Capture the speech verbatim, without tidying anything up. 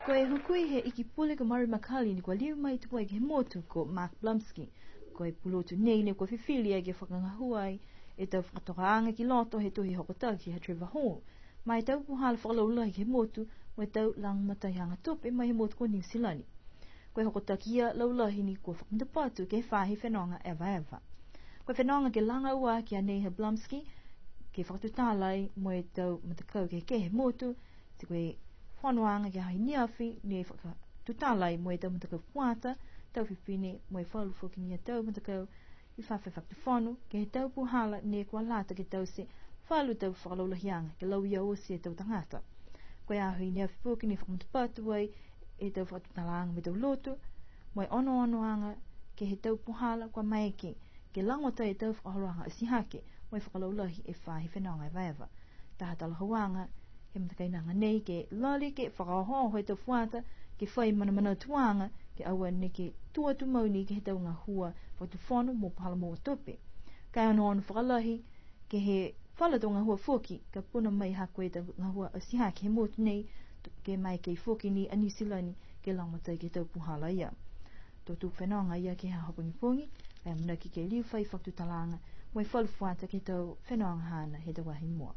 Ko e hukui he Iki Pule ko Murray McCully ne kua liu mai tuai ke he motu ko Mark Blumsky. Ko e pulotu nei ne kua fifili ai ke fakagahua ai e tau fakatokaaga ki loto he tohi hokotaki ha Trevor Hall, ma e tau puhala fakalaulahi ke he motu, mo e tau lagomataiaga tupe mai he motu ko Niu Silani. Ko e hokotaki ia laulahi ne kua fakamatapatu ke he faahi fenoga evaeva. Ko e fenoga ke laga ua aki a nei ha Blumsky, ke fakatutala ai mo e tau matakau kehekehe he motu, ti ko e fonoaga ke he aho ne afi, ne fakatutala ai mo e tau matakau fuata, tau fifine, mo e falu foki ni a tau matakau i fafo he fakatufono, ke he tau puhala ne kua lata ke taute falu tau fakalaulahiaga, ke lauia oti e tau tagata. Ko e aho ne afi foki ne fakamatapatu ai e tau fakatutalaaga mo e tau lotu, mo e onoonoaga ke he tau puhala kua maeke, ke lagomatai e tau fakaholoaga atihake, mo e fakalaulahi e faahi fenoga evaeva. Taha talahauaga he matakainaga nei ke lali ke fakaohooho e tau fuata, ke fai manamanatuaga, ke aua neke tua tumau ni ke he tau gahua fakatufono mo puhala moua tupe. Ka e onoono fakalahi ke he falu tau gahua foki, ka puna mai ha ko e tau gahua atihake he motu nei, ke maeke foki ni a Niu Silani ke lagomatai ke he tau puhala ia. To tuku fenoga ia ke he aho pogipogi, ka e amanaki ke liu fai fakatutalaaga mo e falu fuata ke he tau fenoga haana he tau aho i mua.